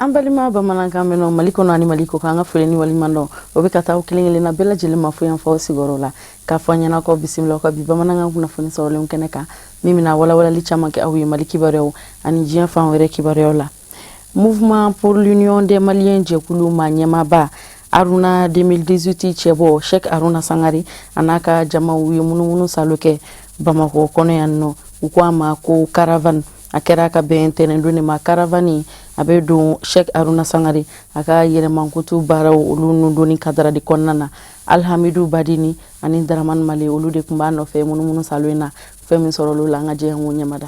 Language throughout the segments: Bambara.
An balima bamanankan mɛnnaw Mali kɔnɔ ani Mali kɔkan, an ka foli ni waleɲuman dɔn, o bɛ ka taa aw kelen kelenna bɛɛ lajɛlen ma fo yan fɔ aw sigiyɔrɔ la, k'a fɔ an ɲɛna ko bisimila ka bi bamanankan kunnafoni sɔrɔlenw kɛnɛ kan, min bɛna walawalali caman kɛ aw ye Mali kibaruyaw ani diɲɛ fan wɛrɛ kibaruyaw la. Mouvement pour l'Union des Maliens jɛkulu ma ɲɛmaaba Aruna 2018 cɛbɔ Cheikh Aruna Sangare a n'a ka jamaw ye munumunu salo kɛ Bamakɔ kɔnɔ yan nɔ. U ko a ma ko caravane. A kɛra ka bɛn tɛnɛndon de ma. Caravane a bɛ don Cheikh Aruna Sangare a ka yɛrɛmankutu baaraw olu nundonni kadara de kɔnɔna na. Alhamidu Badini ani Daramani Male, olu de tun b'a nɔfɛ munumunu salo in na. Fɛn min sɔrɔ olu la, an ka jɛ k'o ɲɛmada.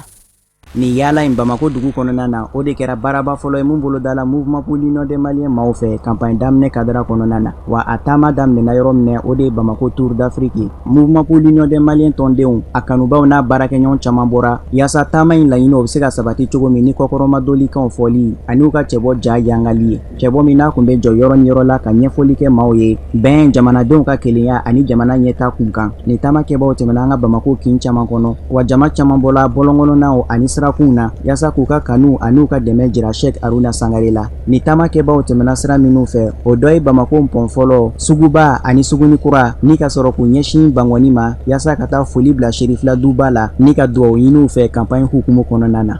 Nin yaala in Bamako dugu kɔnɔna na, o de kɛra baaraba fɔlɔ ye mun bolodala Mouvement pour l'Union des Maliens maaw fɛ campagne daminɛ kadara kɔnɔna na. Wa a taama daminɛna yɔrɔ minɛ, o de ye Bamako Tour d'Afrique ye. Mouvement pour l'Union des Maliens tɔndenw, a kanubaw n'a baarakɛɲɔgɔn caman bɔra yaasa taama in laɲini o bɛ se ka sabati cogo min ni kɔkɔrɔmadolikanw fɔli ani u ka cɛbɔ ja yangali ye, cɛbɔ min n'a tun bɛ jɔ yɔrɔ ni yɔrɔ la ka ɲɛfɔli kɛ maaw ye bɛn, jamanadenw ka kelenya ani jamana ɲɛta kun kan. Nin taamakɛbaw tɛmɛna an ka Bamako kin caman kɔnɔ, wa jama caman bɔla bɔlɔnkɔnɔnaw ani sirakunw na yaasa k'u ka kanu ani u ka dɛmɛ jira Cheikh Aruna Sangare la. Nin taamakɛbaw tɛmɛna sira minnu fɛ, o dɔ ye Bamako pont fɔlɔ, suguba ani suguni kura, ni ka sɔrɔ k'u ɲɛsin Bankɔni ma yaasa ka taa foli bila Serifila duba la ni ka dugawu ɲiniw fɛ campagne hukumu kɔnɔna na.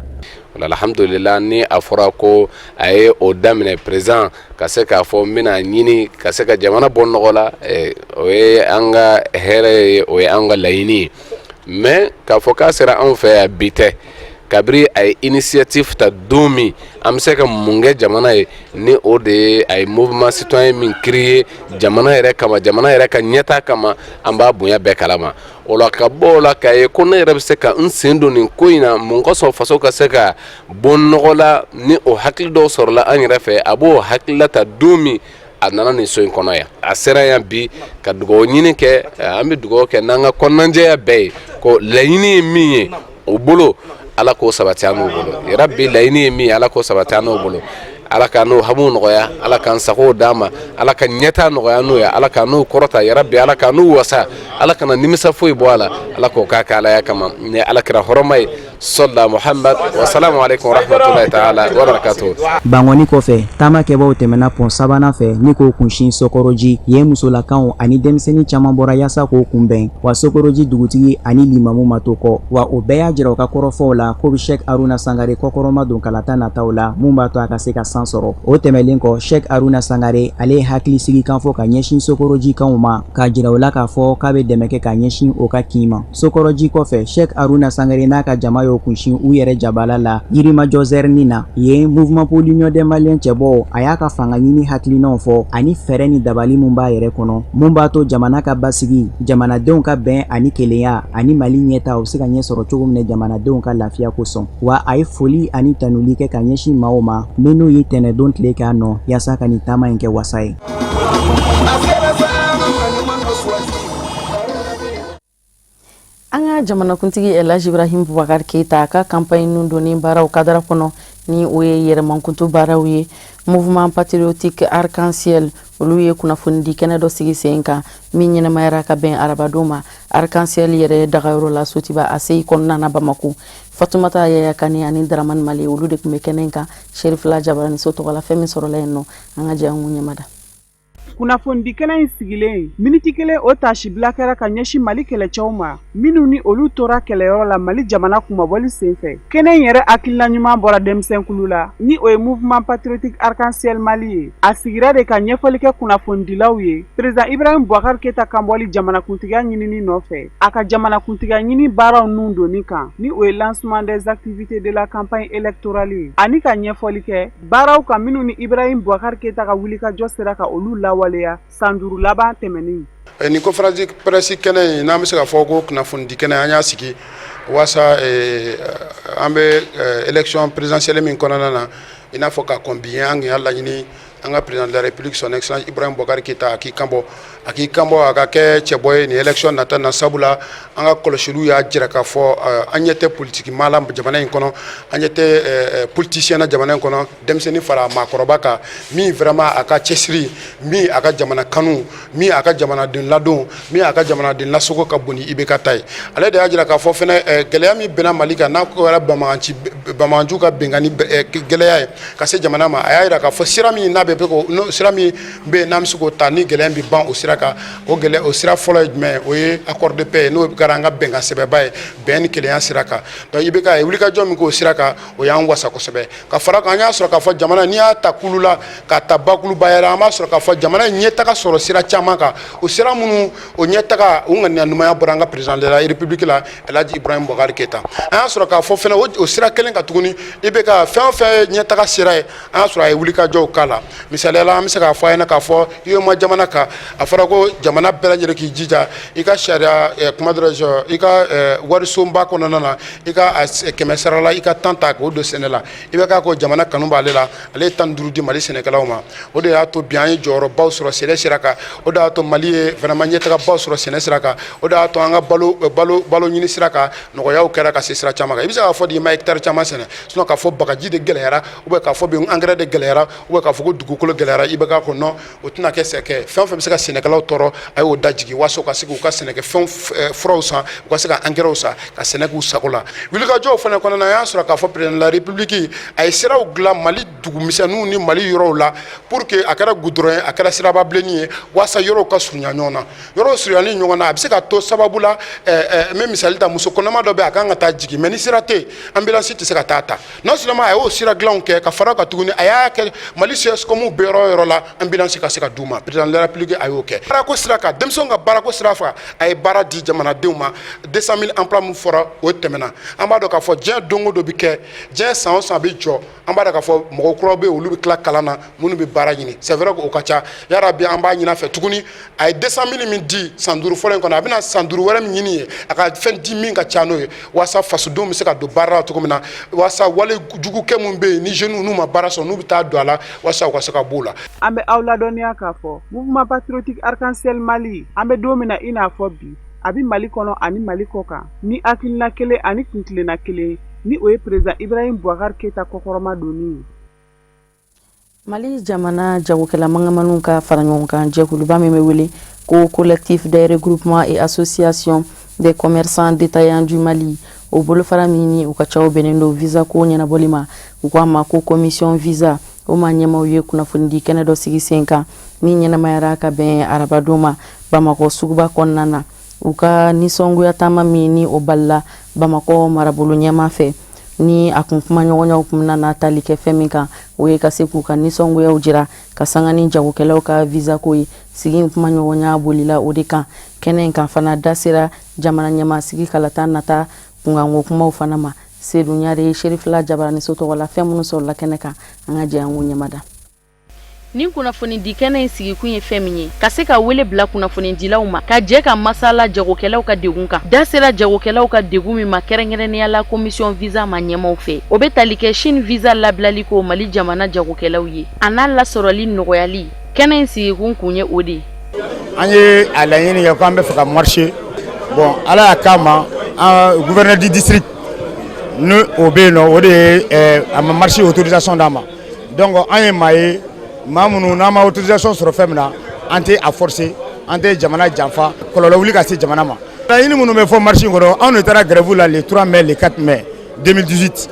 Alhamdulillah, ni a fɔra ko a ye o daminɛ, président ka se k'a fɔ n bɛna ɲini ka se ka jamana bɔ nɔgɔ la, o ye an ka hɛrɛ ye, o ye an ka laɲini ye. Mais k'a fɔ k'a sera anw fɛ yan bi tɛ. Kabiri a ye initiative ta don min, an bɛ se ka mun kɛ jamana ye, ni o de ye a ye mouvement citoyen min créer jamana yɛrɛ kama, jamana yɛrɛ ka ɲɛtaa kama, an b'a bonya bɛɛ kalama. O la, ka bɔ o la k'a ye ko ne yɛrɛ bɛ se ka n sen don nin ko in na, mun kosɔn faso ka se ka bɔ nɔgɔ la, ni o hakili dɔw sɔrɔla an yɛrɛ fɛ, a b'o hakilila ta don min, a nana nin so in kɔnɔ yan. A sera yan bi ka dugawu ɲini kɛ. An bɛ dugawu kɛ n'an ka kɔnɔnajɛya bɛɛ ye ko laɲini ye min ye o bolo, Ala k'o sabati an n'u bolo. Yarabi, laɲini ye min ye, Ala k'o sabati an n'o bolo. Ala ka n'o hamiw nɔgɔya, Ala k'an sagow d'an ma, Ala ka ɲɛta nɔgɔya n'u ye, Ala ka n'u kɔrɔta. Yarabi, Ala ka n'u wasa, Ala kana nimisa foyi bɔ a la. Ala k'o k'a kɛ Alaya kama ni Ala kira hɔrɔma ye, sɔla Muhamad. Wasalamu alaikum warahmatullahi taala wabarakatuh. Bankɔni kɔfɛ, taamakɛbaw tɛmɛna pont sabanan fɛ ni k'o kunsin Sokɔrɔji. Yen musolakaw ani denmisɛnnin caman bɔra yaasa k'o kunbɛn, wa Sokɔrɔji dugutigi ani limamu ma to kɔ. Wa o bɛɛ y'a jira u ka kɔrɔfɔw la k'o bɛ Cheikh Aruna Sangare kɔkɔrɔma don kalata nataw la, mun b'a to a ka se ka san sɔrɔ. O tɛmɛlen kɔ, Cheikh Aruna Sangare ale ye hakilisigikan fɔ ka ɲɛsin Sokɔrɔjikaw ma, k'a jira u la k'a fɔ k'a bɛ dɛmɛ kɛ ka ɲɛsin o ka kin ma. Sokɔrɔji kɔfɛ, Cheikh Aruna Sangare n'a ka jama y'o kunsin u yɛrɛ jabala la Yirimajɔ zɛrini na. Yen, Mouvement pour l'Union des Maliens cɛbɔw a y'a ka fanga ɲini hakilinaw fɔ ani fɛɛrɛ ni dabali mun b'a yɛrɛ kɔnɔ, mun b'a to jamana ka basigi, jamanadenw ka bɛn ani kelenya ani Mali ɲɛta u bɛ se ka ɲɛ sɔrɔ cogo min na jamanadenw ka lafiya kosɔn. Wa a ye foli ani tanuli kɛ ka ɲɛsin maaw ma minnu ye tɛnɛdon tile k'a nɔ yaasa ka nin taama in kɛ wasa ye. An ka jamanakuntigi Elhaji Ibrahim Boubacar Keita ka campagne nun donni baaraw kadara kɔnɔ, ni o ye yɛrɛmankutu baaraw ye, Mouvement patriotique Arc-en-Ciel olu ye kunnafonidi kɛnɛ dɔ sigi sen kan, min ɲɛnamayara ka bɛn arabadon ma Arc-en-Ciel yɛrɛ dagayɔrɔ la Sotiba ACI kɔnɔna na Bamako. Fatumata Yaya Kani ani Daramani Male, olu de tun bɛ kɛnɛ kan Serifila Jabaraniso tɔgɔ la. Fɛn min sɔrɔla yen nɔ, an ka jɛ an k'u ɲɛmada. Kunnafonidi kɛnɛ in sigilen, miniti kelen o tasibila kɛra ka ɲɛsin Mali kɛlɛcɛw ma minnu ni olu tora kɛlɛyɔrɔ la Mali jamana kunmabɔli senfɛ. Kɛnɛ in yɛrɛ hakilina ɲuman bɔra denmisɛnkulu la, ni o ye Mouvement patriotique Arc-en-Ciel Mali ye. A sigira de ka ɲɛfɔli kɛ kunnafonidilaw ye président Ibrahim Boubacar Keita kanbɔli jamanakuntigiya ɲinini nɔfɛ, a ka jamanakuntigiya ɲini baaraw nun donni kan, ni o ye lancement des activités de la campagne électorale ye, ani ka ɲɛfɔli kɛ baaraw kan minnu ni Ibrahim Boubacar Keita ka wulikajɔ sera ka olu lawaleya san 5 laban tɛmɛnen. Nin conférence presse kɛnɛ in, n'an bɛ se k'a fɔ ko kunnafonidi kɛnɛ, an y'a sigi walasa an bɛ élection présidentielle min kɔnɔna na, i n'a fɔ ka kɔn bi, an y'a laɲini An ka président de la République, son excellence Ibrahim Boubacar Keita, a k'i kanbɔ, a k'i kanbɔ, a ka kɛ cɛbɔ ye nin élection nata na. Sabula an ka kɔlɔsiliw y'a jira k'a fɔ an ɲɛ tɛ politique maa la jamana in kɔnɔ, an ɲɛ tɛ politicien na jamana in kɔnɔ, denmisɛnnin fara maakɔrɔba kan, min vraiment a ka cɛsiri, min a ka jamana kanu, min a ka jamanaden ladon, min a ka jamanaden lasogo ka bon ni IBK ta ye. Ale de y'a jira k'a fɔ fɛnɛ, gɛlɛya min bɛnna Mali kan, n'a kɛra banbaganciw ka binkanni gɛlɛya ye ka se jamana ma, a y'a jira k'a fɔ sira min n'a bɛ sira min bɛ yen, n'an bɛ se k'o ta ni gɛlɛya bɛ ban o sira kan, o gɛlɛya, o sira fɔlɔ ye jumɛn ye? O ye accord de paix ye, n'o kɛra an ka bɛnkan sɛbɛnba ye bɛn ni kelenya sira kan. Donc IBK ye wulikajɔ min k'o sira kan, o y'an wasa kosɛbɛ. Ka fara kan, an y'a sɔrɔ k'a fɔ jamana, n'i y'a ta kulu la ka ta bakurubaya la, an b'a sɔrɔ k'a fɔ jamana ye ɲɛtaga sɔrɔ sira caman kan. O sira minnu, o ɲɛtaga, o ŋaniya ɲumanya bɔra an ka président de la République la, El Hadji Ibrahim Boubacar Keita. An y'a sɔrɔ k'a fɔ fɛnɛ, o sira kelen kan tuguni, IBK fɛn o fɛn ye ɲɛtaga sira ye, an y'a sɔrɔ a ye wulikajɔw k'a la. Misaliya la, an bɛ se k'a fɔ a ɲɛna k'a fɔ UEMOA jamana kan, a fɔra ko jamana bɛɛ lajɛlen k'i jija i ka sariya, comment dirais-je, i ka warisonba kɔnɔna na, i ka 100 sara la, i ka 10 ta k'o don sɛnɛ la. IBK ko jamana kanu b'ale la, ale ye 15 di Mali sɛnɛkɛlaw ma. O de y'a to bi an ye jɔyɔrɔbaw sɔrɔ sɛnɛ sira kan. O de y'a to Mali ye vraiment ɲɛtagabaw sɔrɔ sɛnɛ sira kan. O de y'a to an ka balo ɲini sira kan, nɔgɔyaw kɛra ka se sira caman kan. I bɛ se k'a fɔ de i ma hectare caman sɛnɛ, sinon k'a fɔ bagaji de gɛlɛyara, ou bien k'a fɔ bi engrais de gɛlɛyara, ou bien k'a fɔ ko dugukolo gɛlɛyara, IBK ko non, o tɛna kɛ. Sɛkɛ fɛn o fɛn bɛ se ka sɛnɛkɛlaw tɔɔrɔ, a y'o da jigin walasa u ka se k'u ka sɛnɛkɛfɛnw furaw san, u ka se ka engrais san ka sɛnɛ k'u sago la. Wulikajɔw fana kɔnɔna na, an y'a sɔrɔ k'a fɔ président de la République a ye siraw dilan Mali dugumisɛnninw ni Mali yɔrɔw la, pour que a kɛra goudron ye, a kɛra siraba bilenni ye, walasa yɔrɔw ka surunya ɲɔgɔn na. Yɔrɔw surunyali ɲɔgɔn na, a bɛ se ka to sababu la. N bɛ misali ta, muso kɔnɔma dɔ bɛ yen, a kan ka taa jigin, mais ni sira tɛ yen, ambulance tɛ se ka taa ta. Non seulement a y'o sira dilanw kɛ, ka fara kan tuguni, a y'a kɛ Mali CSCOM bɛɛ, yɔrɔ o yɔrɔ la, ambulance ka se ka d'u ma. Président de la République a y'o kɛ. Baarako sira kan, denmisɛnw ka baarako sira fɛ, a ye baara di jamanadenw ma. 200 000 emplois min fɔra, o tɛmɛna. An b'a dɔn k'a fɔ diɲɛ don o don bɛ kɛ, diɲɛ san o san bɛ jɔ, an b'a dɔn k'a fɔ mɔgɔ kuraw bɛ yen, olu bɛ tila kalan na, minnu bɛ baara ɲini. C'est vrai que o ka ca. Yarabi, an b'a ɲini a fɛ tuguni, a ye 200 000 min di san 5 fɔlɔ in kɔnɔ, a bɛna san 5 wɛrɛ min ɲini ye, a ka fɛn di min ka ca n'o ye, walasa fasodenw bɛ se ka don baara la cogo min na, walasa wale jugukɛ min bɛ yen ni jeunes n'u ma baara sɔrɔ, n'u bɛ taa don a la, walasa u ka se ka b'o la. An bɛ aw ladɔnniya k'a fɔ Mouvement Patriotique Arc-en-Ciel Mali, an bɛ don min na i n'a fɔ bi, a bɛ Mali kɔnɔ ani Mali kɔ kan ni hakilina kelen ani kuntilenna kelen, ni o ye président Ibrahim Boubacar Keita kɔkɔrɔma donni ye. Mali jamana jagokɛla mangamaniw ka fara ɲɔgɔn kan jɛkuluba min bɛ wele ko Collectif des regroupements et associations des commerçants détaillants du Mali, o bolofara min ni u ka caw bɛnnen don visa ko ɲɛnabɔli ma, u ko a ma ko commission visa, o ma ɲɛmaw ye kunnafonidi kɛnɛ dɔ sigi sen kan min ɲɛnamayara ka bɛn arabadon ma Bamakɔ suguba kɔnɔna na. U ka nisɔngoya taama min ni o balila Bamakɔ marabolo ɲɛma fɛ, ni a kun kumaɲɔgɔnyaw kun nana tali kɛ fɛn min kan, o ye ka se k'u ka nisɔngoyaw jira ka sanga ni jagokɛlaw ka visa ko ye. Sigi kumaɲɔgɔnya bolila o de kan. Kɛnɛ in kan fana, da sera jamana ɲɛma sigi kalata nata kunkanko kumaw fana ma. Sedu Ɲare, Serifila Jabaraniso tɔgɔ la, fɛn minnu sɔrɔla kɛnɛ kan, an ka jɛ an k'u ɲɛmada. Nin kunnafonidi kɛnɛ in sigikun ye fɛn min ye, ka se ka wele bila kunnafonidilaw ma ka jɛ ka masala jagokɛlaw ka degun kan. Da sera jagokɛlaw ka degun min ma, kɛrɛnkɛrɛnnenya la commission visa ma ɲɛmaw fɛ, o bɛ tali kɛ Chine visa labilali ko Mali jamana jagokɛlaw ye, a n'a lasɔrɔli nɔgɔyali. Kɛnɛ in sigikun kun ye o de ye. An ye a laɲini kɛ k'an bɛ fɛ ka marcher. Bon, Ala y'a k'a ma, an gouverneur du district ni o bɛ yen nɔ, o de ye a ma marche autorisation d'an ma. Donc an ye maa ye, maa minnu n'an ma autorisation sɔrɔ fɛn min na, an tɛ a forcer, an tɛ jamana janfa, kɔlɔlɔ wuli ka se jamana ma. Laɲini minnu bɛ fɔ marche in kɔnɔ, anw de taara grève la le 3 mai, le 4 mai 2018.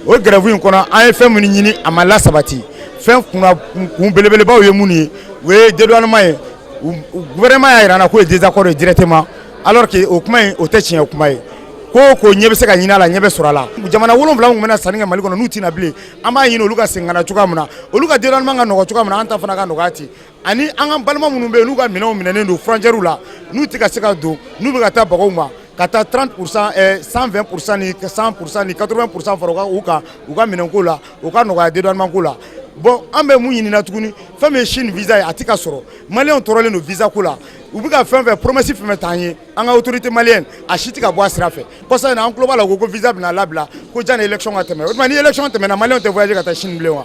O grève in kɔnɔ, an ye fɛn minnu ɲini, a ma lasabati. Fɛn kunna kun belebelebaw ye minnu ye, o ye dédouanement ye. Gouvernement y'a jira an na k'o ye désaccord ye directement, alors que o kuma in, o tɛ tiɲɛ kuma ye. Ko o ko ɲɛ bɛ se ka ɲini a la, ɲɛ bɛ sɔrɔ a la. Jamana 7 min bɛna sanni kɛ Mali kɔnɔ, n'u tɛna bilen, an b'a ɲini olu ka segin ka na cogoya min na, olu ka dédouanement ka nɔgɔ cogoya min na, an ta fana ka nɔgɔya ten. Ani an ka balima minnu bɛ yen, n'u ka minɛnw minɛnen don frontière la, n'u tɛ ka se ka don, n'u bɛ ka taa bagaw ma ka taa 30%, 120% ni 100% ni 80% fara u kan u ka minɛnko la, u ka nɔgɔya dédouanement ko la. Bon, an bɛ mun ɲini na tuguni? Fɛn min ye Chine visa ye, a tɛ ka sɔrɔ. Maliyɛnw tɔɔrɔlen don visa ko la. U bɛ ka fɛn fɛn promesse, fɛn fɛn t'an ye, an ka autorité malienne, a si tɛ ka bɔ a sira fɛ. Kɔsa in na, an tulo b'a la ko visa bɛna labila ko janni élection ka tɛmɛ. O tuma, ni élection tɛmɛna, maliyɛnw tɛ voyager ka taa Chine bilen wa?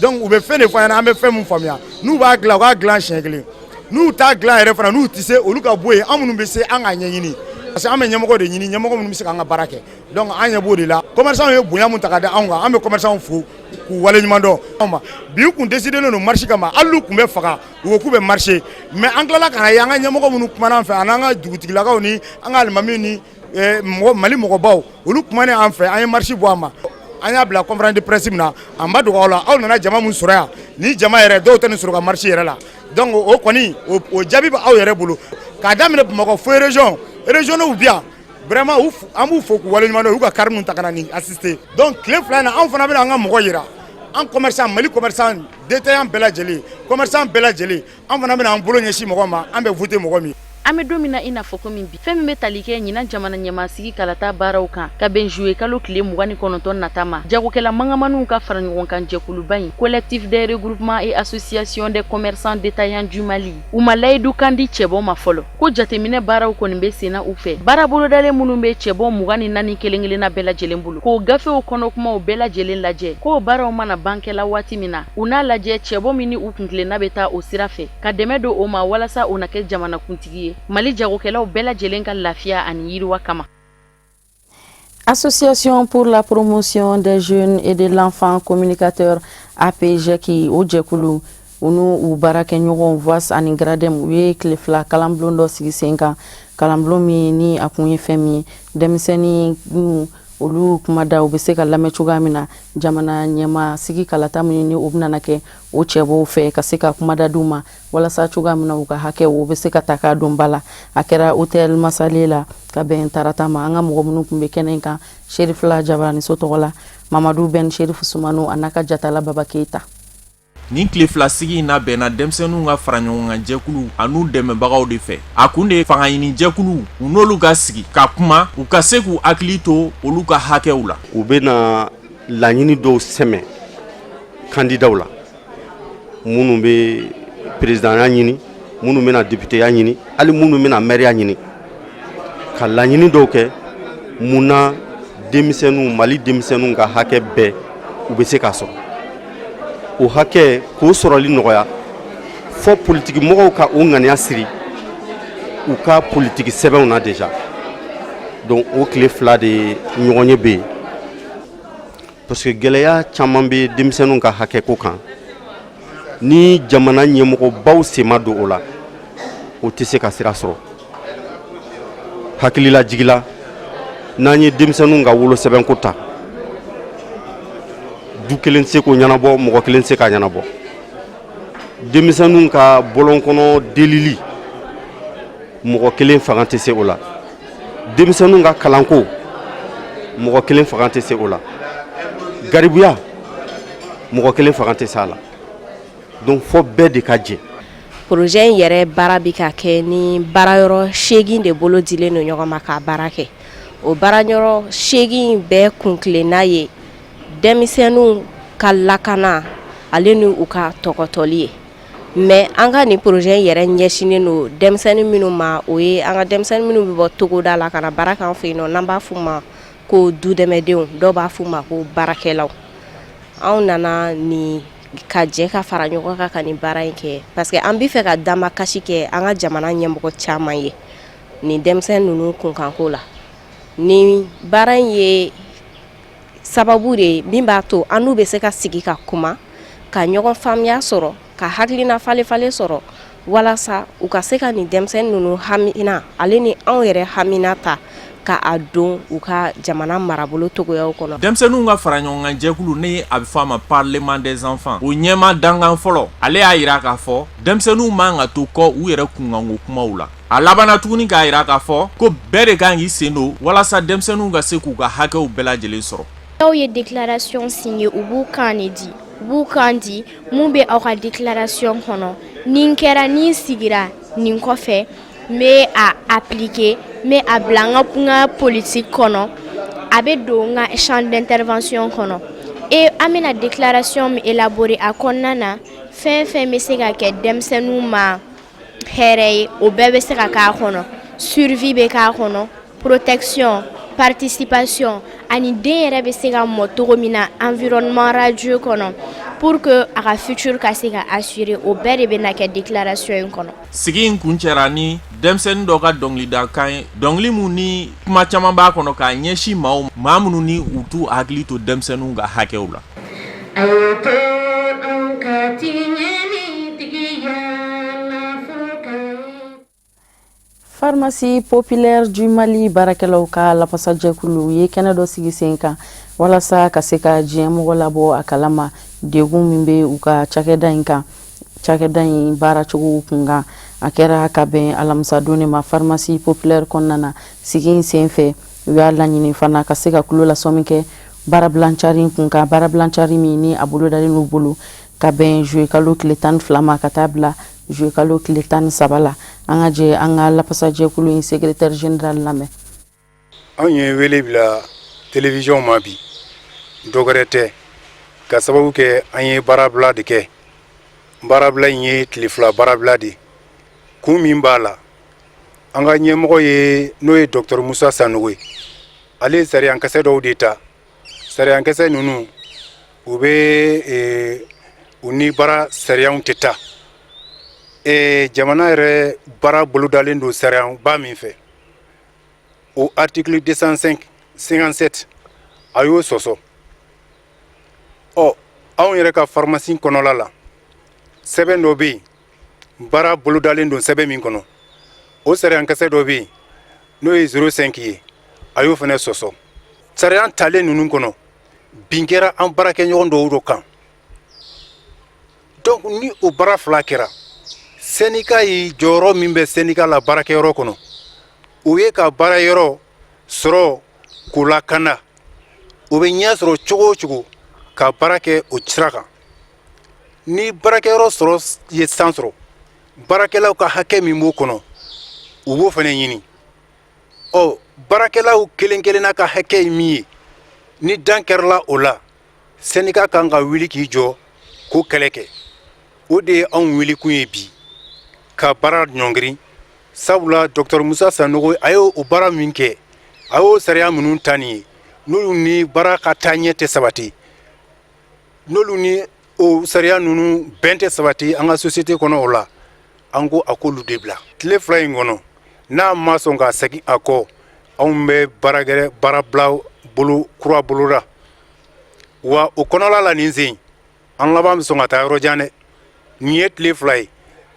Donc u bɛ fɛn de fɔ an ɲɛna, an bɛ fɛn min faamuya. N'u b'a dilan, u k'a dilan siɲɛ kelen. N'u t'a dilan yɛrɛ fana, n'u tɛ se, olu ka bɔ yen. An minnu bɛ se, an k'a ɲɛɲini, parce que an bɛ ɲɛmɔgɔ de ɲini, ɲɛmɔgɔ minnu bɛ se k'an ka baara kɛ. Donc an ɲɛ b'o de la. Commerçant ye bonya mun ta ka da anw kan, an bɛ commerçant fo k'u waleɲuman dɔn. Anw ma bi, u kun décidé don marche kama, hali n'u tun bɛ faga, u ko k'u bɛ marcher. Mais an tilala ka na ye, an ka ɲɛmɔgɔ minnu kumana an fɛ, ani an ka dugutigilakaw ni an ka alimamiw ni mɔgɔ Mali mɔgɔbaw, olu kumanen an fɛ, an ye marche bɔ a ma. An y'a bila conférence de presse min na, a ma dogo aw la, aw nana jama min sɔrɔ yan, ni jama yɛrɛ, dɔw tɛ nin sɔrɔ ka marche yɛrɛ la. Donc o kɔni, o jaabi bɛ aw yɛrɛ bolo. K'a daminɛ Bamakɔ fo région, régionaux bi yan, vraiment an b'u fo k'u waleɲuman dɔn, u y'u ka car minnu ta ka na nin assister. Donc tile 2 in na, anw fana bɛna an ka mɔgɔ yira. An commerçant, Mali commerçant détaillant bɛɛ lajɛlen, commerçant bɛɛ lajɛlen, an fana bɛna an bolo ɲɛsin mɔgɔ ma, an bɛ voter mɔgɔ min. An bɛ don min na i n'a fɔ komi bi, fɛn min bɛ tali kɛ ɲinan jamana ɲɛmasigi kalata baaraw kan, ka bɛn juillet kalo tile 29 nata ma, jagokɛla mangamaniw ka fara ɲɔgɔn kan jɛkuluba in, Collectif des regroupements et associations des commerçants détaillants du Mali, u ma layidu kan di cɛbɔ ma fɔlɔ. Ko jateminɛ baaraw kɔni bɛ senna u fɛ, baara bolodalen minnu bɛ cɛbɔ 24 kelen kelenna bɛɛ lajɛlen bolo, k'o gafew kɔnɔ kumaw bɛɛ lajɛlen lajɛ. K'o baaraw mana bankɛla waati min na, u n'a lajɛ cɛbɔ min ni u kuntilenna bɛ taa o sira fɛ, ka dɛmɛ don o ma walasa o na kɛ jamanakuntigi ye, Mali jagokɛlaw bɛɛ lajɛlen ka lafiya ani yiriwa kama. Association pour la promotion des jeunes et de l'enfant communicateur, APJEC, o jɛkulu, u n'u u baarakɛɲɔgɔnw VOICE ani GRADEM, u ye tile 2 kalanbulon dɔ sigi sen kan. Kalanbulon min ni a kun ye fɛn min ye, denmisɛnnin olu kuma da, u bɛ se ka lamɛn cogoya min na jamana ɲɛma sigi kalata min ni o bɛna kɛ, o cɛbɔw fɛ, ka se ka kuma da d'u ma walasa cogoya min na u ka hakɛ o bɛ se ka ta k'a don ba la. A kɛra hôtel Masale la ka bɛn tarata ma. An ka mɔgɔ minnu tun bɛ kɛnɛ in kan, Serifila Jabaraniso tɔgɔ la, Mamadu Ben Serifu Sumano a n'a ka jatala Baba Keyita. Nin tile 2 sigi in labɛnna denmisɛnninw ka fara ɲɔgɔn kan jɛkulu an'u dɛmɛbagaw de fɛ. A kun de ye fanga ɲini jɛkulu, u n'olu ka sigi ka kuma, u ka se k'u hakili to olu ka hakɛw la. U bɛna laɲini dɔw sɛmɛ kandidaw la, minnu bɛ présidentya ɲini, minnu bɛna députéya ɲini, hali minnu bɛna maire ɲini, ka laɲini dɔw kɛ. Mun na denmisɛnninw, Mali denmisɛnninw ka hakɛ bɛɛ u bɛ se k'a sɔrɔ, o hakɛ k'o sɔrɔli nɔgɔya, fɔ politiki mɔgɔw ka o ŋaniya siri u ka politiki sɛbɛnw na déjà. Donc o tile 2 de ɲɔgɔn ye bɛ yen, parce que gɛlɛya caman bɛ denmisɛnninw ka hakɛ ko kan. Ni jamana ɲɛmɔgɔbaw sen ma don o la, o tɛ se ka sira sɔrɔ. Hakilila jigila, n'an ye denmisɛnninw ka wolosɛbɛnko ta, du kelen tɛ se k'o ɲɛnabɔ, mɔgɔ kelen tɛ se k'a ɲɛnabɔ. Denmisɛnninw ka bɔlɔn kɔnɔ delili, mɔgɔ kelen fanga tɛ se o la. Denmisɛnninw ka kalanko, mɔgɔ kelen fanga tɛ se o la. Garibuya, mɔgɔ kelen fanga tɛ se a la. Donc fɔ bɛɛ de ka jɛ. Projet in yɛrɛ baara bɛ ka kɛ ni baarayɔrɔ 8 de bolo dilen don ɲɔgɔn ma k'a baara kɛ. O baarayɔrɔ 8 bɛɛ kun tilenna ye denmisɛnninw ka lakana ale ni u ka tɔgɔtɔli ye. Mais an ka nin projet in yɛrɛ ɲɛsinnen don denmisɛnnin minnu ma, o ye an ka denmisɛnnin minnu bɛ bɔ togoda la ka na baara k'an fɛ yen nɔ, n'an b'a f'u ma ko dudɛmɛdenw, dɔw b'a f'u ma ko baarakɛlaw. Anw nana nin ka jɛ ka fara ɲɔgɔn kan ka nin baara in kɛ, parce que an bɛ fɛ ka damakasi kɛ an ka jamana ɲɛmɔgɔ caman ye nin denmisɛnnin ninnu kunkanko la. Nin baara in ye sababu de ye min b'a to an n'u bɛ se ka sigi ka kuma, ka ɲɔgɔn faamuya sɔrɔ, ka hakilina falen-falen sɔrɔ, walasa u ka se ka nin denmisɛnnin ninnu hamina ale ni anw yɛrɛ hamina ta ka a don u ka jamana marabolo togoyaw kɔnɔ. Denmisɛnninw ka fara ɲɔgɔn kan jɛkulu, ni a bɛ fɔ a ma Parlement des enfants, o ɲɛma dankan fɔlɔ, ale y'a jira k'a fɔ denmisɛnninw man ka to kɔ u yɛrɛ kunkanko kumaw la. A labanna tuguni k'a jira k'a fɔ ko bɛɛ de kan k'i sen don walasa denmisɛnninw ka se k'u ka hakɛw bɛɛ lajɛlen sɔrɔ. Aw ye déclaration signé, u b'u kan de di, u b'u kan di. Mun bɛ aw ka déclaration kɔnɔ? Nin kɛra, nin sigira nin kɔfɛ, n bɛ a appliquer, n bɛ a bila n ka politique kɔnɔ, a bɛ don n ka champ d'intervention kɔnɔ. Et an bɛna déclaration min élaborer a kɔnɔna na, fɛn fɛn bɛ se ka kɛ denmisɛnninw ma hɛrɛ ye, o bɛɛ bɛ se ka k'a kɔnɔ. Survie bɛ k'a kɔnɔ, protection, participation, ani den yɛrɛ bɛ se ka mɔ cogo min na environnement radieux kɔnɔ. pour que a ka futur ka se ka assurer. O bɛɛ de bɛna kɛ déclaration in kɔnɔ. Sigi in kuncɛra ni denmisɛnnin dɔ ka dɔnkilidakan ye, dɔnkili mun ni kuma caman b'a kɔnɔ k'a ɲɛsin maaw maa minnu ni u t'u hakili to denmisɛnninw ka hakɛw la. A ye to anw ka tiɲɛ ni tigiya la fo ka Pharmacie populaire du Mali baarakɛlaw ka lafasajɛkulu ye kɛnɛ dɔ sigi sen kan walasa ka se ka diɲɛ mɔgɔ labɔ a kalama degun min bɛ u ka cakɛda in kan, cakɛda in baaracogo kunkan. A kɛra ka bɛn alamisadon de ma pharmacie populaire kɔnɔna na. Sigi in sen fɛ, u y'a laɲini fana ka se ka tulo lasɔmi kɛ baarabilancari kun kan, baarabilancari min ni a bolodalen n'u bolo ka bɛn juillet kalo tile 12 ma ka taa bila juillet kalo tile 13 la. An ka jɛ an ka lafasajɛkulu in secrétaire général lamɛn. Anw ye wele bila télévision ma bi, dɔwɛrɛ tɛ ka sababu kɛ an ye baarabila de kɛ. Baarabila in ye tile 2 baarabila de. Kun min b'a la, an ka ɲɛmɔgɔ ye, n'o ye docteur Musa Sanogo ye, ale ye sariyankisɛ dɔw de ta. Sariyankisɛ ninnu, u bɛ u ni baara sariyaw tɛ taa. Jamana yɛrɛ baara bolodalen don sariyaba min fɛ, o article 205 57, a y'o sɔsɔ. Ɔ, anw yɛrɛ ka pharmacie kɔnɔla la, sɛbɛn dɔ bɛ yen, baara bolodalen don sɛbɛn min kɔnɔ, o sariyankisɛ dɔ bɛ yen, n'o ye 05 ye, a y'o fana sɔsɔ. Sariya talen ninnu kɔnɔ, bin kɛra an baarakɛɲɔgɔn dɔw dɔ kan. Donc ni o baara fila kɛra, syndicat ye jɔyɔrɔ min bɛ syndicat la baarakɛyɔrɔ kɔnɔ, o ye ka baara yɔrɔ sɔrɔ k'o lakana, o bɛ ɲɛ sɔrɔ cogo o cogo ka baara kɛ o sira kan. Ni baarakɛyɔrɔ sɔrɔ ye san sɔrɔ, baarakɛlaw ka hakɛ min b'o kɔnɔ, u b'o fana ɲini. Ɔ, baarakɛlaw kelen kelenna ka hakɛ ye min ye, ni dan kɛrala o la, syndicat kan ka wuli k'i jɔ k'o kɛlɛ kɛ. O de ye anw wulikun ye bi ka baara ɲɔngiri, sabula docteur Musa Sanogo, a ye o baara min kɛ, a y'o sariya minnu ta nin ye, n'olu ni baara ka taa ɲɛ tɛ sabati, n'olu ni o sariya ninnu bɛn tɛ sabati an ka société kɔnɔ, o la an ko a k'olu de bila. Tile 2 in kɔnɔ, n'a ma sɔn ka segin a kɔ, anw bɛ baarakɛrɛ baarabila bolo kura boloda wa. O kɔnɔla la, nin sen an laban bɛ sɔn ka taa yɔrɔ jan dɛ. Nin ye tile 2 ye,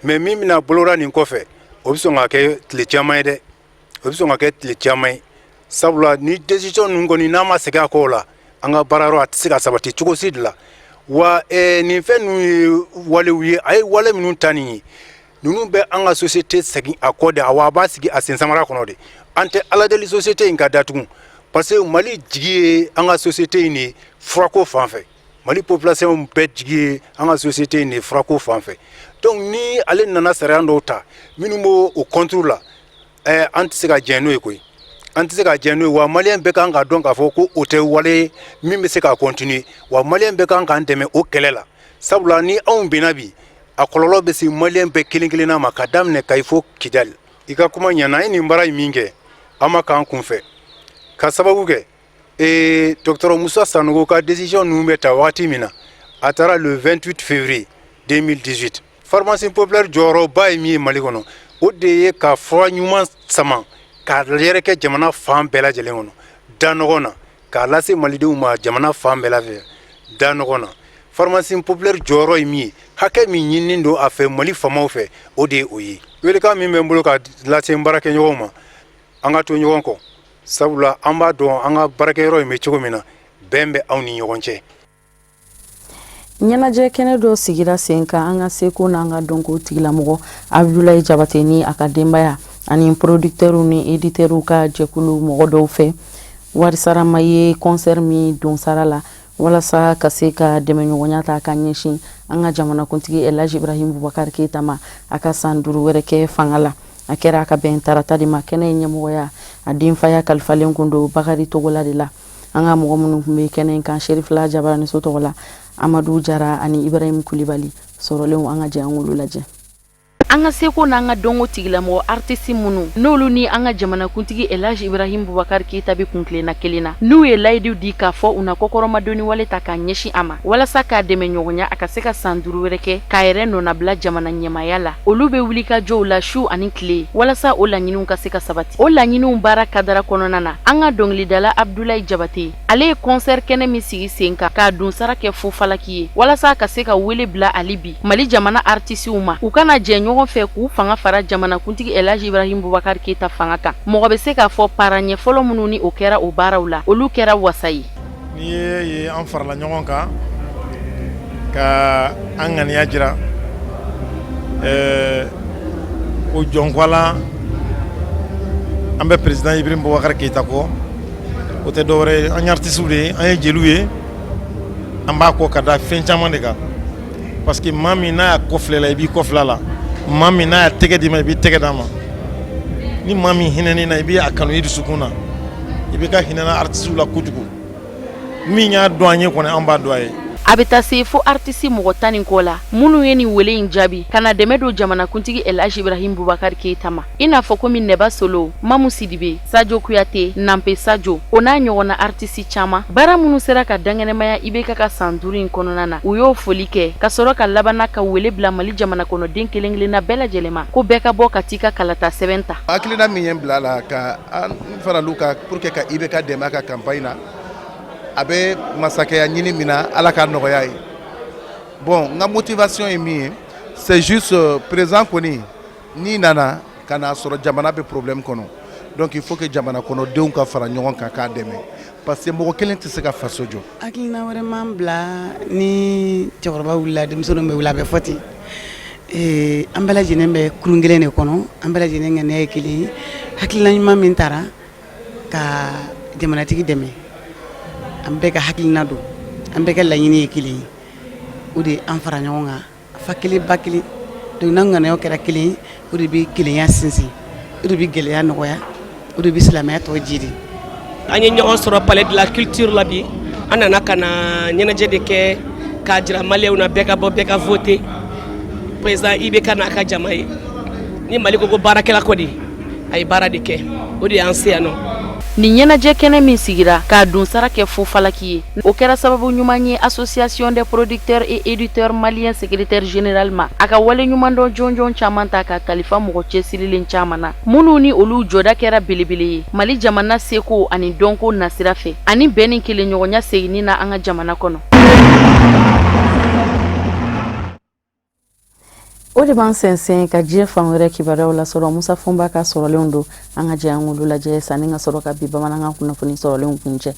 mais min bɛna boloda nin kɔfɛ, o bɛ sɔn ka kɛ tile caman ye dɛ, o bɛ sɔn ka kɛ tile caman ye, sabula ni décision ninnu kɔni, n'a ma segin a kɔ o la, an ka baara yɔrɔ a tɛ se ka sabati cogo si de la wa. Nin fɛn ninnu ye walew ye, a ye wale minnu ta nin ye, ninnu bɛ an ka société segin a kɔ de, wa a b'a sigi a sen samara kɔnɔ de. An tɛ ala deli société in ka datugu, parce que Mali jigi ye an ka société in de ye furako fan fɛ. Mali population bɛɛ jigi ye an ka société in de ye furako fan fɛ. Donc ni ale nana sariya dɔw ta minnu b'o o contre la, an tɛ se ka jɛn n'o ye koyi, an tɛ se ka jɛn n'o ye wa. Maliyɛn bɛɛ kan ka dɔn k'a fɔ ko o tɛ wale min bɛ se ka continuer wa. Maliyɛn bɛɛ kan k'an dɛmɛ o kɛlɛ la, sabula ni anw binna bi, a kɔlɔlɔ bɛ se maliyɛn bɛɛ kelen kelenna ma, ka daminɛ Kayi fo Kidali. I ka kuma ɲɛna. An ye nin baara in min kɛ, an ma k'an kunfɛ, ka sababu kɛ docteur Musa Sanogo ka décision ninnu bɛ ta wagati min na, a taara le 28 février 2018. Pharmacie populaire jɔyɔrɔba ye min ye Mali kɔnɔ, o de ye ka fura ɲuman sama k'a yɛrɛkɛ jamana fan bɛɛ lajɛlen kɔnɔ da nɔgɔ na, k'a lase malidenw ma jamana fan bɛɛ la fɛ da nɔgɔ na. Pharmacie populaire jɔyɔrɔ ye min ye, hakɛ min ɲininen don a fɛ Mali faamaw fɛ, o de ye o ye. Welekan min bɛ n bolo ka lase n baarakɛɲɔgɔnw ma, an ka to ɲɔgɔn kɔ, sabula an b'a dɔn an ka baarakɛyɔrɔ in bɛ cogo min na, bɛn bɛ anw ni ɲɔgɔn cɛ. Ɲɛnajɛ kɛnɛ dɔ sigira sen kan an ka seko n'an ka dɔnko tigilamɔgɔ Abudulayi Jabate ni a ka denbaya ani producteurs ni éditeurs ka jɛkulu mɔgɔ dɔw fɛ. Warisarama ye concert min don sara la walasa ka se ka dɛmɛɲɔgɔnya ta ka ɲɛsin an ka jamanakuntigi Elhaji Ibrahim Bubakar Keyita ma, a ka san 5 wɛrɛ kɛ fanga la. A kɛra ka bɛn tarata de ma. Kɛnɛ in ɲɛmɔgɔya, a denfaya kalifalen kun don Bakari Togola de la. An ka mɔgɔ minnu tun bɛ kɛnɛ in kan Serifila Jabaraniso tɔgɔ la, Amadu Jara ani Ibrahim Kulibali sɔrɔlenw, an ka jɛ an k'olu lajɛ. An ka seko n'an ka dɔnko tigilamɔgɔ artiste minnu n'olu ni an ka jamanakuntigi Elhaji Ibrahim Boubacar Keita bɛ kuntilenna kelen na, n'u ye layidu di k'a fɔ u na kɔkɔrɔmadonni wale ta k'a ɲɛsin a ma walasa k'a dɛmɛ ɲɔgɔnya a ka se ka san 5 wɛrɛ kɛ k'a yɛrɛ nɔnabila jamana ɲɛmaaya la. Olu bɛ wulikajɔw la su ani tile walasa o laɲiniw ka se ka sabati. O laɲiniw baara kadara kɔnɔna na, an ka dɔnkilidala Abdoulaye Jabate, ale ye concert kɛnɛ min sigi sen kan k'a donsara kɛ fo falaki ye walasa ka se ka wele bila hali bi Mali jamana artisiw ma, u ka na jɛ ɲɔgɔn fɛ k'u fanga fara jamanakuntigi Elhaji Ibrahim Boubacar Keita fanga kan. Mɔgɔ bɛ se k'a fɔ para ɲɛ fɔlɔ minnu ni o kɛra o baaraw la, olu kɛra wasa ye. N'i ye ye an farala ɲɔgɔn kan ka an ŋaniya jira ko jɔnkwala an bɛ président Ibrahim Boubacar Keita kɔ, o tɛ dɔwɛrɛ ye, an ye artisiw de ye, an ye jeliw ye, an b'a kɔ ka da fɛn caman de kan, parce que maa min n'a y'a kɔfilɛ la, i b'i kɔfilɛ a la, maa min n'a y'a tɛgɛ d'i ma, i b'i tɛgɛ d'a ma, ni maa min hinɛn'i na, i b'a kanu i dusukun na. I bɛ ka hinɛna artisiw la kojugu, min y'a dɔn an ye kɔni, an b'a dɔn a ye. A bɛ taa se fo artisi mɔgɔ 10 ni kɔ la minnu ye nin wele in jaabi ka na dɛmɛ don jamanakuntigi Elhaji Ibrahim Boubacar Keita ma, i n'a fɔ komi Nɛba Solo, Mamu Sidibe, Sajo Kuyate, Nanpe Sajo, o n'a ɲɔgɔnna artisi caman. Baara minnu sera ka dankɛnɛmaya IBK ka san 5 in kɔnɔna na, u y'o foli kɛ ka sɔrɔ ka labanna ka wele bila Mali jamana kɔnɔden kelen kelenna bɛɛ lajɛlen ma ko bɛɛ ka bɔ ka t'i ka kalata sɛbɛn ta. Hakilina min ye n bila la ka an faral'u kan pour que ka IBK dɛmɛ a ka campagne na, a bɛ masakɛya ɲini min na, Ala ka nɔgɔya ye. Bon, n ka motivation ye min ye, c'est juste président kɔni n'i nana ka n'a sɔrɔ jamana bɛ problème kɔnɔ, donc il faut que jamana kɔnɔdenw ka fara ɲɔgɔn kan k'a dɛmɛ, parce que mɔgɔ kelen tɛ se ka faso jɔ. Hakilina wɛrɛ m'an bila. Ni cɛkɔrɔba wulila, denmisɛnninw bɛ wuli, a bɛ fɔ ten. An bɛɛ lajɛlen bɛ kurun kelen de kɔnɔ, an bɛɛ lajɛlen ŋaniya ye kelen ye. Hakilina ɲuman min taara ka jamanatigi dɛmɛ, an bɛɛ ka hakilina don, an bɛɛ ka laɲini ye kelen ye, o de ye an fara ɲɔgɔn kan, fa kelen ba kelen. Donc n'an ŋaniyaw kɛra kelen ye, o de bɛ kelenya sinsin, o de bɛ gɛlɛya nɔgɔya, o de bɛ silamɛya tɔ jidi. An ye ɲɔgɔn sɔrɔ Palais de la Culture la bi. An nana ka na ɲɛnajɛ de kɛ k'a jira Maliyɛnw na, bɛɛ ka bɔ, bɛɛ ka voter président IBK n'a ka jama ye. Ni Mali ko ko baarakɛla kɔni, a ye baara de kɛ, o de y'an se yan nɔ. Nin ɲɛnajɛ kɛnɛ min sigira k'a donsara kɛ fo falaki ye, o kɛra sababu ɲuman ye Association des producteurs et éditeurs maliens secrétaire général ma a ka wale ɲumandɔn jɔnjɔn caman ta ka kalifa mɔgɔ cɛsirilen caman na minnu ni olu jɔda kɛra belebele ye Mali jamana seko ani dɔnko nasira fɛ ani bɛn ni kelenɲɔgɔnya seginni na an ka jamana kɔnɔ. O de b'an sɛnsɛn ka diɲɛ fan wɛrɛ kibaruyaw lasɔrɔ. Musa Fɔnba ka sɔrɔlenw don, an ka jɛ an k'olu lajɛ sanni ka sɔrɔ ka bi bamanankan kunnafoni sɔrɔlenw kuncɛ.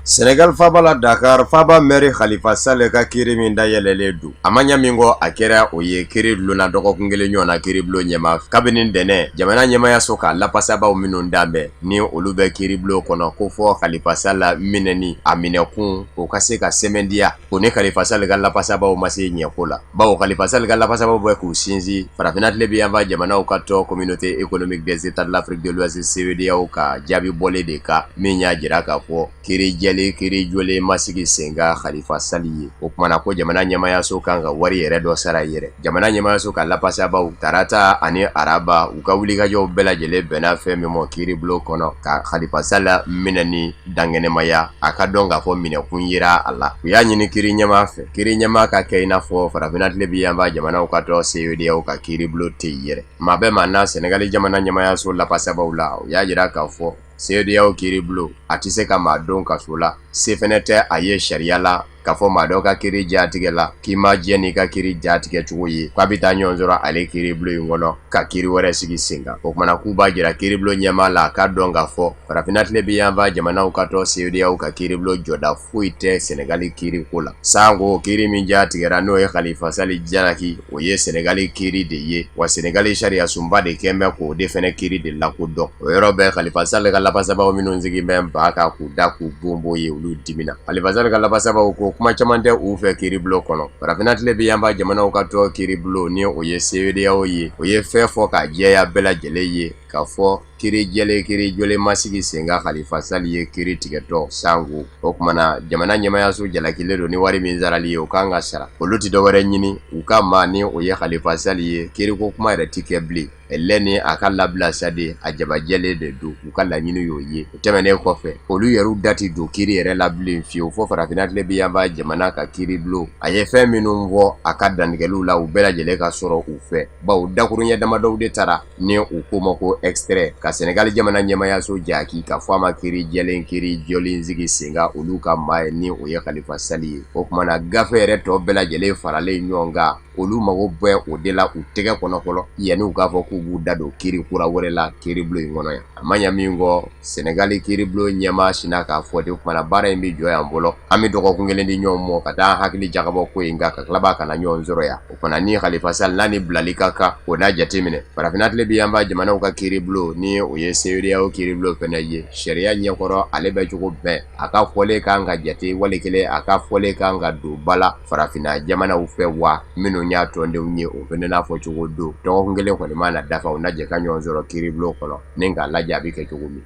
Senegal faaba la Dakar, faaba mɛri Khalifa Sall ka kiri min dayɛlɛlen don, a ma ɲɛ min kɔ, a kɛra o ye kiri bulon na dɔgɔkun kelen ɲɔgɔn na kiribulon ɲɛmaa kabini ntɛnɛn jamana ɲɛmaayaso ka lafasabaw minnu danbɛn ni olu bɛ kiribulon kɔnɔ ko fɔ Khalifa Sall minɛni a minɛkun o ka se ka sɛmɛntiya, o ni Khalifa Sall ka lafasabaw ma se ɲɛko la, bawo Khalifa Sall ka lafasabaw bɛ k'u sinsin farafinna tilebinyanfan jamanaw ka tɔn Communauté économique des États de l'Afrique de l'Ouest CEDEAO ka jaabi bɔlen de kan min y'a jira k'a fɔ kiri jɛlen kiri jɔlen ma sigi sen kan Khalifa Sall ye. O kuma na ko jamana ɲɛmaayaso kan ka wari yɛrɛ dɔ sara yɛrɛ. Jamana ɲɛmaayaso ka lafasabaw tarata ani araba u ka wulikajɔw bɛɛ lajɛlen bɛnna fɛn min ma kiribulon kɔnɔ ka Khalifa Sall minɛni dankɛnɛmaya, a ka dɔn k'a fɔ minɛkun yera a la. U y'a ɲini kiri ɲɛmaa fɛ, kiri ɲɛmaa ka kɛ i n'a fɔ farafinna tilebinyanfan jamanaw ka tɔn CEDEAO ka kiribulon tɛ yen yɛrɛ. Maa bɛ maa na Senegali jamana ɲɛmaayaso lafasabaw la, u y'a jira k'a fɔ CEDEAO kiribulon a tɛ se ka maa don kaso la, se fɛnɛ tɛ a ye sariya la k'a fɔ maa dɔ ka kiri jatigɛ la k'i ma jɛn n'i ka kiri jatigɛ cogo ye, k'a bɛ taa ɲɔgɔn sɔrɔ ale kiribulon in kɔnɔ ka kiri wɛrɛ sigi sen kan. O kumana k'u b'a jira kiribulon ɲɛmaa la a ka dɔn k'a fɔ farafinna tilebinyanfan jamanaw ka tɔn CEDEAO ka kiribulon jɔda foyi tɛ Senegali kiriko la. Sanko kiri min jatigɛra n'o ye Khalifa Sall jalaki, o ye Senegali kiri de ye, wa Senegali sariyasunba de kɛn bɛ k'o de fɛnɛ kiri de lakodɔn. O yɔrɔ bɛɛ Khalifa Sall ka lafasabaw minnu sigi bɛ ba kan k'u da k'u bonbon ye, olu dimina. Khalifa Sall ka lafasabaw ko kuma caman tɛ u fɛ kiribulon kɔnɔ. Farafinna tilebinyanfan jamanaw ka tɔn kiribulon ni o ye CEDEAO ye, o ye fɛn fɔ k'a jɛya bɛɛ lajɛlen ye k'a fɔ kiri jɛlen kiri jɔlen ma sigi sen kan Khalifa Sall ye kiri tigɛtɔ sanko o tuma na jamana ɲɛmayaso jalakilen don ni wari min sarali ye o kan ka sara olu tɛ dɔwɛrɛ ɲini u ka maa ni o ye Khalifa Sall ye kiriko kuma yɛrɛ tɛ kɛ bilen lɛ ni a ka labila sa de a jabajɛlen de don u ka laɲini y'o ye o tɛmɛnen kɔfɛ olu yɛrɛw da tɛ don kiri yɛrɛ la bilen fiyewu fo farafinna tilebinyanfan jamana ka kiribulon a ye fɛn minnu fɔ a ka dantigɛliw la u bɛɛ lajɛlen ka sɔrɔ u fɛ bawo dakuruɲɛ damadɔw de tara ni u k'o ma ko extrait ka Senegali jamana ɲɛmayaso jaki k'a fɔ a ma kiri jɛlen kiri jɔlen sigi sen kan olu ka maa ye ni o ye Khalifa Sall ye o tuma na gafe yɛrɛ tɔ bɛɛ lajɛlen faralen ɲɔgɔn kan olu mago bɛ o de la u tɛgɛ kɔnɔ fɔlɔ yanni u k'a fɔ k'u b'u da don kiri kura wɛrɛ la kiribulon in kɔnɔ yan a ma ɲa min kɔ Senegali kiribulon ɲɛmaa sinna k'a fɔ ten o tuma na baara in bɛ jɔ yan fɔlɔ an bɛ dɔgɔkun kelen di ɲɔgɔn ma ka taa hakili jagabɔ ko in kan ka tila ka na ɲɔgɔn sɔrɔ yan o fana ni Khalifa Sall n'a ni bilali ka kan o n'a jateminɛ farafinna tilebinyanfan jamanaw ka kiribulon ni o ye CEDEAO kiribulon fana ye sariya ɲɛkɔrɔ ale bɛ cogo bɛɛ a ka fɔlen kan ka jate wali kelen a ka fɔlen kan ka don ba la farafinna jamanaw fɛ wa minnu y'a tɔndenw ye o fana n'a fɔ cogo don dɔgɔkun kelen kɔni mana dafa u na jɛ ka ɲɔgɔn sɔrɔ kiribulon kɔnɔ ni k'a lajɛ a bɛ kɛ cogo min.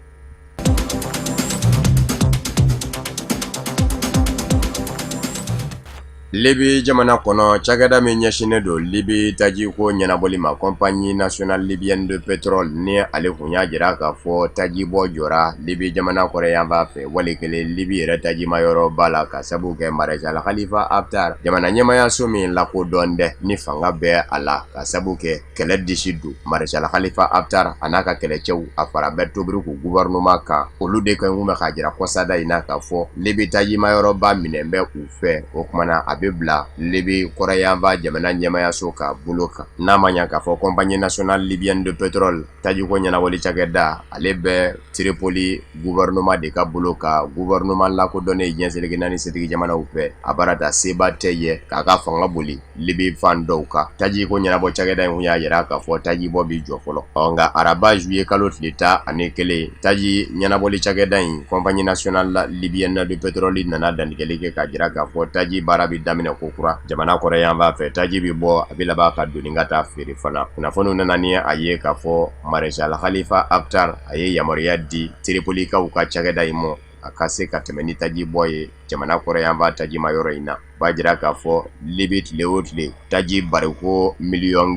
Libi jamana kɔnɔ cakɛda min ɲɛsinnen don Libi tajiko ɲɛnabɔli ma Compagnie nationale libyenne de pétrole ni ale kun y'a jira k'a fɔ tajibɔ jɔra Libi jamana kɔrɔnyanfan fɛ wali kelen Libi yɛrɛ tajimayɔrɔba la ka sabu kɛ Maréchal Khalifa Haftar jamana ɲɛmayaso min lakodɔn dɛ ni fanga bɛ a la ka sabu kɛ kɛlɛ disi don Maréchal Khalifa Haftar a n'a ka kɛlɛcɛw a fara bɛ Tobruk gouvernement kan olu de kan kun bɛ k'a jira kɔsada in na k'a fɔ Libi tajimayɔrɔba minɛ bɛ u fɛ o tuma na a bɛ bila Libi kɔrɔnyanfan jamana ɲɛmayaso ka bolo kan n'a ma ɲa k'a fɔ Compagnie nationale libyenne de pétrole tajiko ɲɛnabɔli cakɛda ale bɛ Tripoli gouvernement de ka bolo kan gouvernement lakodɔnnen diɲɛ seleke naani setigi jamanaw fɛ a baarada seba tɛ ye k'a ka fanga boli Libi fan dɔw kan tajiko ɲɛnabɔ cakɛda in kun y'a jira k'a fɔ tajibɔ bɛ jɔ fɔlɔ ɔ nka araba juillet kalo tile 11 taji ɲɛnabɔli cakɛda in Compagnie nationale libyenne de pétrole nana dantigɛli kɛ k'a jira k'a fɔ taji baara bɛ daminɛ ko kura jamana kɔrɔnyanfan fɛ taji bɛ bɔ a bɛ laban ka doni ka taa feere fana kunnafoniw nana ni a ye k'a fɔ Maréchal Khalifa Haftar a ye yamaruya di Tripolikaw ka cakɛda in ma a ka se ka tɛmɛ ni taji bɔ ye jamana kɔrɔnyanfan tajima yɔrɔ in na b'a jira k'a fɔ Libi tile o tile taji bariko 1,6 million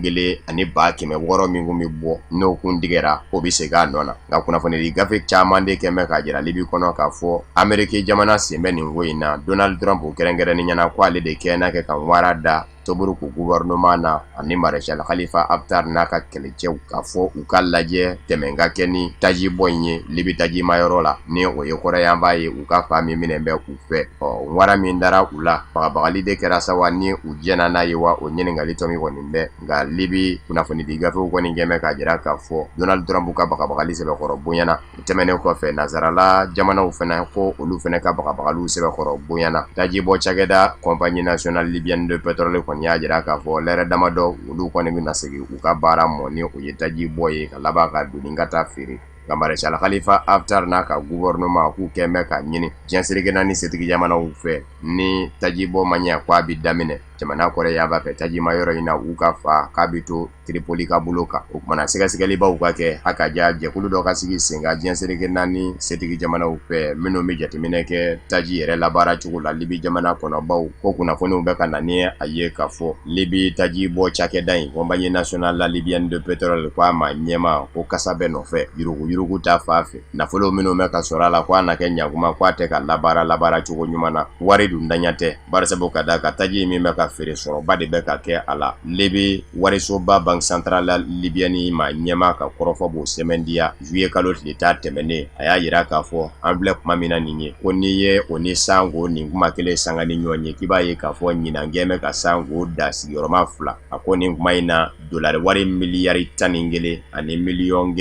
min kun bɛ bɔ n'o kun tigɛra o bɛ segin a nɔ na nka kunnafonidi gafe caman de kɛn bɛ k'a jira Libi kɔnɔ k'a fɔ Ameriki jamana sen bɛ nin ko in na Donald Trump kɛrɛnkɛrɛnnenya na ko ale de kɛ n'a kɛ ka wara da Tobruk gouvernement na ani Maréchal Khalifa Haftar n'a ka kɛlɛcɛw k'a fɔ u ka lajɛ tɛmɛ ka kɛ ni taji bɔ in ye Libi tajimayɔrɔ la ni o ye kɔrɔnyanfan ye u ka fan min minɛ bɛ u fɛ ɔ wara min dara u la bagabagali de kɛra sa wa ni u jɛnna n'a ye wa o ɲininkali tɔ min kɔni bɛ nka Libi kunnafonidi gafew kɔni kɛn bɛ k'a jira k'a fɔ Donald Trump ka bagabagali sɛbɛkɔrɔ bonyana O tɛmɛnen kɔfɛ nansarala jamanaw fana ko olu fana ka bagabagaliw sɛbɛkɔrɔ bonyana tajibɔ cakɛda Compagnie nationale libyenne de pétrole kɔni y'a jira k'a fɔ lɛrɛ damadɔ olu kɔni bɛna segin u ka baara mɔ ni o ye tajibɔ ye ka laban ka doni ka taa feere nka Maréchal Khalifa Haftar n'a ka gouvernement k'u kɛn bɛ k'a ɲini diɲɛ seleke naani setigi jamanaw fɛ ni tajibɔ ma ɲɛ k'a bɛ daminɛ jamana kɔrɔnyanfan fɛ tajima yɔrɔ in na u ka fa k'a bɛ to Tripoli ka bolo kan o tuma na sɛgɛsɛgɛlibaw ka kɛ a ka ja jɛkulu dɔ ka sigi sen kan diɲɛ seleke naani setigi jamanaw fɛ minnu bɛ jateminɛ kɛ taji yɛrɛ labaara cogo la Libi jamana kɔnɔ bawo ko kunnafoniw bɛ ka na ni a ye k'a fɔ Libi taji bɔ cakɛda in Compagnie nationale libyenne de pétrole ko a ma ɲɛma ko kasa bɛ nɔfɛ yuruguyurugu ta fan fɛ nafolo minnu bɛ ka sɔrɔ a la ko a na kɛ ɲakuma ko a tɛ ka labaara labaara cogo ɲuman na wari dun daɲa tɛ barisabu ka da kan taji min bɛ ka feere sɔrɔba de bɛ ka kɛ a la Libi warisoba Banque centrale libyenne ma ɲɛmaa ka kɔrɔfɔ b'o sɛmɛntiya juillet kalo tile 10 tɛmɛnen a y'a jira k'a fɔ an filɛ kuma min na nin ye ko n'i ye o ni sanko nin kuma kelen sanga ni ɲɔgɔn ye k'i b'a ye k'a fɔ ɲinan kɛn bɛ ka sanko da sigiyɔrɔma fila a ko nin kuma in na dolari wari miliyari 11 ani 500 million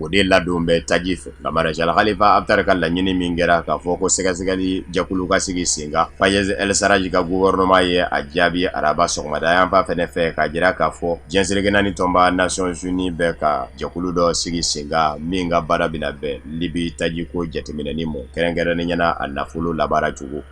o de ladon bɛ taji fɛ nka Maréchal Khalifa Haftar ka laɲini min kɛra k'a fɔ ko sɛgɛsɛgɛli jɛkulu ka sigi sen kan Fayez El Sarraj ka gouvernement ye a jaabi araba sɔgɔmada yanfan fɛnɛ fɛ k'a jira k'a fɔ diɲɛ seleke naani tɔnba Nations Unies bɛ ka jɛkulu dɔ sigi sen kan min ka baara bɛna bɛn Libi tajiko jateminɛni ma kɛrɛnkɛrɛnnenya la a nafolo labaara cogo.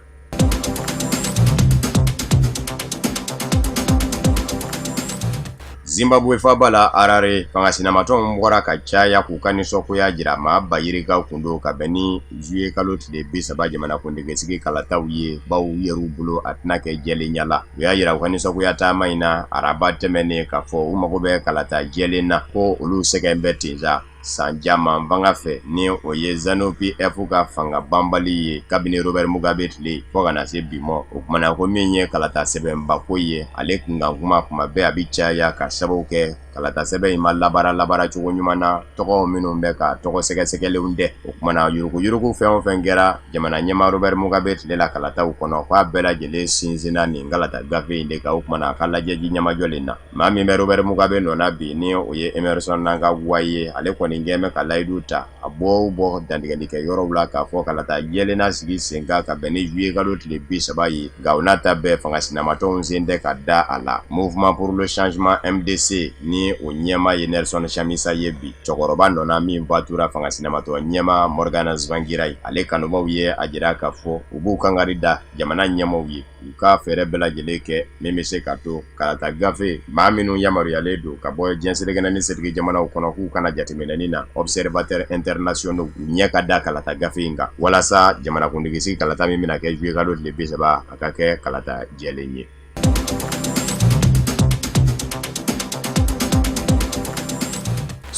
Zimbabwe faaba la Harare, fanga sinamatɔnw bɔra ka caya k'u ka nisɔngoya jira. Maa ba yirika kun don ka bɛn ni juillet kalo tile 30 jamanakuntigisigi kalataw ye, bawo u yɛrɛw bolo a tɛna kɛ jɛlenya la. U y'a jira u ka nisɔngoya taama in na araba tɛmɛnen k'a fɔ u mago bɛ kalata jɛlen na, ko olu sɛgɛn bɛ ten sa san caman fanga fɛ, ni o ye ZANU PF ka fanga banbali ye kabini Robert Mugabe tile fo ka na se bi ma. O kuma na, ko min ye kalata sɛbɛnbako ye, ale kunkan kuma kuma bɛɛ a bɛ caya ka sababu kɛ kalata sɛbɛn in ma labaara labaara cogo ɲuman na, tɔgɔ minnu bɛ ka tɔgɔ sɛgɛsɛgɛlenw tɛ. O kuma na, yuruguyurugu fɛn o fɛn kɛra jamana ɲɛmaa Robert Mugabe tile la kalataw kɔnɔ, k'a bɛɛ lajɛlen sinsinna nin kalata gafe in de kan. O kuma na, a ka lajɛ ji ɲɛmajɔlen na. Maa min bɛ Robert Mugabe nɔ na bi, ni o ye Emmerson Mnangagwa ye, ale kɔni kɛn bɛ ka layidu ta a bɔ o bɔ dantigɛli kɛ yɔrɔw la k'a fɔ kalata jɛlen na sigi sen kan ka bɛn ni juillet kalo tile 30 ye. Nka o n'a ta bɛɛ, fanga sinamatɔnw sen tɛ ka da a la. Mouvement pour le changement MDC, ni o ɲɛmaa ye Nelson Chamisa ye bi, cɛkɔrɔba nɔ na min fatura, fanga sinamatɔn ɲɛmaa Morgan Tsvangirai, ale kanubaw ye a jira k'a fɔ u b'u kangari da jamana ɲɛmaaw ye, u ka fɛɛrɛ bɛɛ lajɛlen kɛ min bɛ se ka to kalata gafe maa minnu yamaruyalen don ka bɔ diɲɛ seleke naani seleke jamanaw kɔnɔ k'u ka na jateminɛni na, observateurs internationaux, u ɲɛ ka da kalata gafe in kan walasa jamanakuntigisigi kalata min bɛna kɛ juillet kalo tile 30, a ka kɛ kalata jɛlen ye.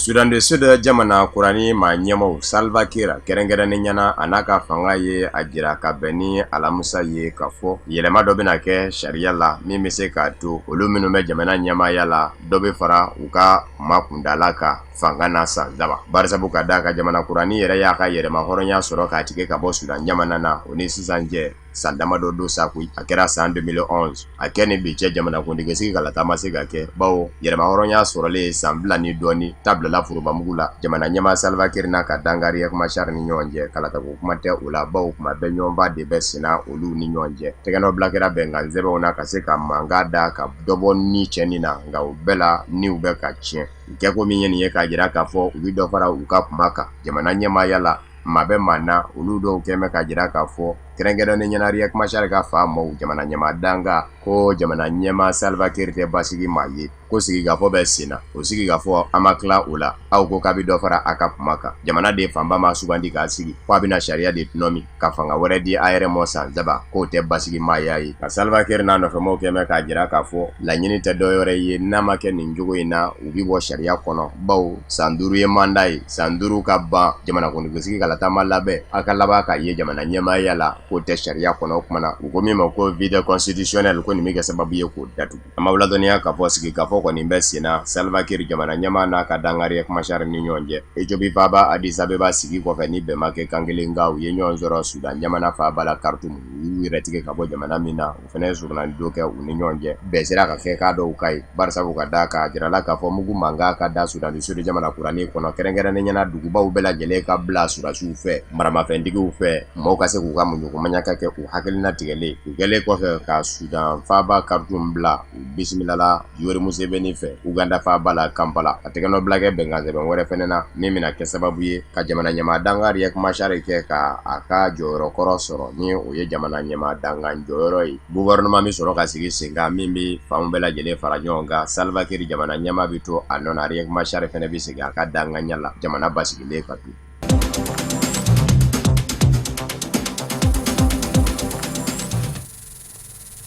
Soudan du Sud jamana kurani maa ɲɛmaaw Salva Kiir kɛrɛnkɛrɛnnenya na, a n'a ka fanga ye a jira ka bɛn ni alamisa ye k'a fɔ yɛlɛma dɔ bɛna kɛ sariya la min bɛ se k'a to olu minnu bɛ jamana ɲɛmaaya la, dɔ bɛ fara u ka kuma kuntaala kan fanga na san 3, barisabu ka d'a kan jamana kurani yɛrɛ y'a ka yɛrɛma hɔrɔnya sɔrɔ k'a tigɛ ka bɔ Sudan jamana na, o ni sisan cɛ san damadɔ don sa koyi, a kɛra san 2011. A kɛ ni bi cɛ, jamanakuntigisigi kalata ma se ka kɛ, bawo yɛrɛmahɔrɔnya sɔrɔlen san 2 ni dɔɔni ta bilala forobamugu la jamana ɲɛmaa Salva Kiir n'a ka dankan Riek Machar ni ɲɔgɔn cɛ. Kalatako kuma tɛ o la, bawo kuma bɛɛ ɲɔgɔnba de bɛ senna olu ni ɲɔgɔn cɛ. Tɛgɛnɔbila kɛra bɛnkan sɛbɛnw na ka se ka mankan da ka dɔ bɔ ni cɛnni na, nka o bɛɛ la niw bɛ ka tiɲɛ. U kɛko min ye nin ye k'a jira k'a fɔ u bɛ dɔ fara u ka kuma kan jamana ɲɛmaaya la, maa bɛ maa na, olu dɔw kɛn bɛ k'a jira k'a fɔ kɛrɛnkɛrɛnnenya na Riek Machar ka fa maaw jamana ɲɛmaa dankan ko jamana ɲɛmaa Salva Kiir tɛ basigi maa ye, ko sigikafɔ bɛ sen na, o sigikafɔ an ma tila o la, aw ko k'a bɛ dɔ fara a ka kuma kan. Jamana de fanba ma sugandi k'a sigi ko a bɛna sariya de tɔnɔmi ka fanga wɛrɛ di a yɛrɛ mɔ san 3, k'o tɛ basigi maaya ye. Nka Salva Kiir n'a nɔfɛmaaw kɛn bɛ k'a jira k'a fɔ laɲini tɛ dɔ wɛrɛ ye, n'a ma kɛ nin cogo in na, u bɛ bɔ sariya kɔnɔ, bawo san 5 ye mandat ye, san 5 ka ban jamanakuntigisigi kalata ma labɛn, a ka laban ka ye jamana ɲɛmaaya la, k'o tɛ sariya kɔnɔ. O kuma na, u ko min ma ko vide constitutionnel, ko nin bɛ kɛ sababu ye k'o datugu. An b'aw ladɔnniya k'a fɔ sigikafɔ kɔni bɛ sen na Salva Kiir jamana ɲɛmaa n'a ka dankan Riek Machar ni ɲɔgɔn cɛ Ethiopie faaba Addis Abeba sigi kɔfɛ. Ni bɛn ma kɛ kan kelen kan, u ye ɲɔgɔn sɔrɔ Sudan jamana faaba la Khartoum, u y'u yɛrɛ tigɛ ka bɔ jamana min na, u fana ye surunani don kɛ u ni ɲɔgɔn cɛ. Bɛn sera ka kɛ k'a dɔw ka ye, barisabu ka d'a kan a jirala k'a fɔ mugu mankan ka da Sudan du Sud jamana kuranin kɔnɔ, kɛrɛnkɛrɛnnenya na dugubaw bɛɛ lajɛlen ka bila sɔrɔdasiw fɛ, maramafɛntigiw fɛ, mɔgɔw ka se k'u ka muɲukumaɲaka kɛ u hakilina tigɛlen. U kɛlen kɔfɛ ka Sudan faaba Khartoum bila, u bisimilala Yoweri Museveni fɛ Uganda faaba la Kampala, ka tɛgɛnɔbila kɛ bɛnkan sɛbɛn wɛrɛ fɛnɛ na min bɛna kɛ sababu ye ka jamana ɲɛmaa dankan Riek Machar kɛ ka a ka jɔyɔrɔ kɔrɔ sɔrɔ, ni o ye jamana ɲɛmaa dankan jɔyɔrɔ ye. Gouvernement bɛ sɔrɔ ka sigi sen kan min bɛ fanw bɛɛ lajɛlen fara ɲɔgɔn kan. Salva Kiir jamana ɲɛmaa bɛ to a nɔ na, Riek Machar fɛnɛ bɛ segin a ka dankanya la jamana basigilen ka to.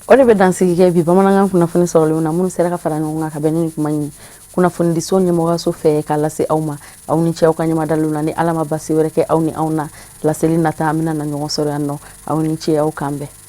O de bɛ dansigi kɛ bi bamanankan kunnafoni sɔrɔlenw na minnu sera ka fara ɲɔgɔn kan ka bɛn ni nin kuma in ye kunnafonidiso ɲɛmɔgɔyaso fɛ k'a lase aw ma. Aw ni ce aw ka ɲɛmadaliw na. Ni Ala ma basi wɛrɛ kɛ aw ni anw na, laseli nata an bɛna na ɲɔgɔn sɔrɔ yan nɔ. Aw ni ce, aw k'an bɛn.